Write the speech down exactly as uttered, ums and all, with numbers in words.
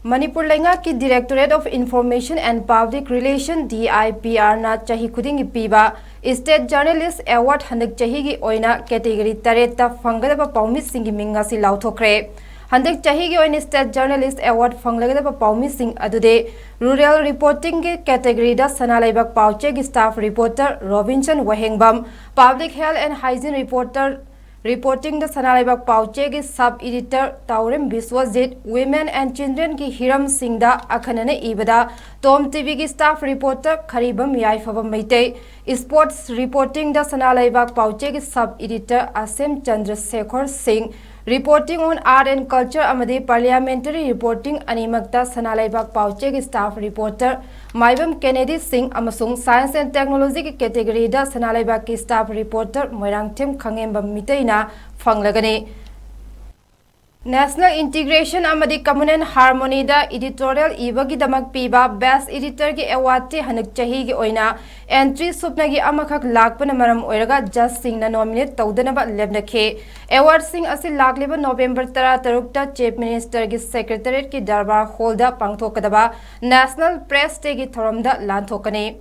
ꯃꯅꯤꯄꯨꯔ ꯂꯩꯉꯥꯛꯀꯤ Directorate of Information and Public Relation, D I P R ꯅ ꯆꯍꯤ ꯈꯨꯗꯤꯡꯒꯤ ꯄꯤꯕ State Journalist Award ꯍꯟꯗꯛ ꯆꯍꯤꯒꯤ ꯑꯣꯏꯅ category ꯇꯔꯦꯠꯇ ꯐꯪꯒꯗꯕ ꯄꯥꯎꯃꯤꯁꯤꯡꯒꯤ ꯃꯤꯡ ꯉꯁꯤ ꯂꯥꯎꯊꯣꯛꯈ꯭ꯔꯦ꯫ ꯍꯟꯗꯛ ꯆꯍꯤꯒꯤ ꯑꯣꯏꯅ State Journalist Award ꯐꯪꯂꯒꯗꯕ ꯄꯥꯎꯃꯤꯁꯤꯡ ꯑꯗꯨꯗꯤ Rural Reporting ꯒꯤ category ꯗ ꯁꯅꯥ ꯂꯩꯕꯥꯛ ꯄꯥꯎꯆꯦꯒꯤ staff reporter ꯔꯣꯕꯤꯟꯁꯟ ꯋꯥꯍꯦꯡꯕꯝ, Public Health and Hygiene reporter reporting ꯗ ꯁꯅꯥ ꯂꯩꯕꯥꯛ ꯄꯥꯎꯆꯦꯒꯤ sub editor ꯇꯥꯎꯔꯦꯝ Biswajit, Women and Children ꯒꯤ ꯍꯤꯔꯝꯁꯤꯡꯗ ꯑꯈꯟꯅꯅ ꯏꯕꯗ ꯇꯣꯝ ꯇꯤꯚꯤꯒꯤ staff reporter ꯈꯔꯤꯕꯝ ꯌꯥꯏꯐꯕ ꯃꯩꯇꯩ, Sports reporting ꯗ ꯁꯅꯥ ꯂꯩꯕꯥꯛ ꯄꯥꯎꯆꯦꯒꯤ sub editor ꯑꯁꯦꯝ ꯆꯟꯗ꯭ꯔ ꯁꯦꯈꯣꯔ ꯁꯤꯡ, Reporting on Art and Culture ꯑꯃꯗꯤ Parliamentary reporting ꯑꯅꯤꯃꯛꯇ ꯁꯅꯥ ꯂꯩꯕꯥꯛ ꯄꯥꯎꯆꯦꯒꯤ staff reporter ꯃꯥꯏꯕꯝ ꯀꯦꯅꯦꯗꯤ ꯁꯤꯡ ꯑꯃꯁꯨꯡ Science and Technology ꯒꯤ category ꯗ ꯁꯅꯥ ꯂꯩꯕꯥꯛꯀꯤ staff reporter Moirangthem ꯈꯪꯉꯦꯝꯕꯝ ꯃꯤꯇꯩꯅ ꯐꯪꯂꯒꯅꯤ꯫ National Integration ꯑꯃꯗꯤ Communal Harmony ꯗ editorial ꯏꯕꯒꯤꯗꯃꯛ ꯄꯤꯕ Best Editor ꯒꯤ award ꯇꯤ ꯍꯟꯗꯛ ꯆꯍꯤꯒꯤ ꯑꯣꯏꯅ entry ꯁꯨꯞꯅꯒꯤ ꯑꯃꯈꯛ ꯂꯥꯛꯄꯅ ꯃꯔꯝ ꯑꯣꯏꯔꯒ judge ꯁꯤꯡꯅ nominate ꯇꯧꯗꯅꯕ ꯂꯦꯞꯅꯈꯤ꯫ Award ꯁꯤꯡ ꯑꯁꯤ ꯂꯥꯛꯂꯤꯕ November ꯇꯔꯥꯇꯔꯨꯛꯇ Chief Minister ꯒꯤ Secretariat ꯀꯤ Darbar Hall ꯗ ꯄꯥꯡꯊꯣꯛꯀꯗꯕ National Press Day ꯒꯤ ꯊꯧꯔꯝꯗ ꯂꯥꯟꯊꯣꯛꯀꯅꯤ꯫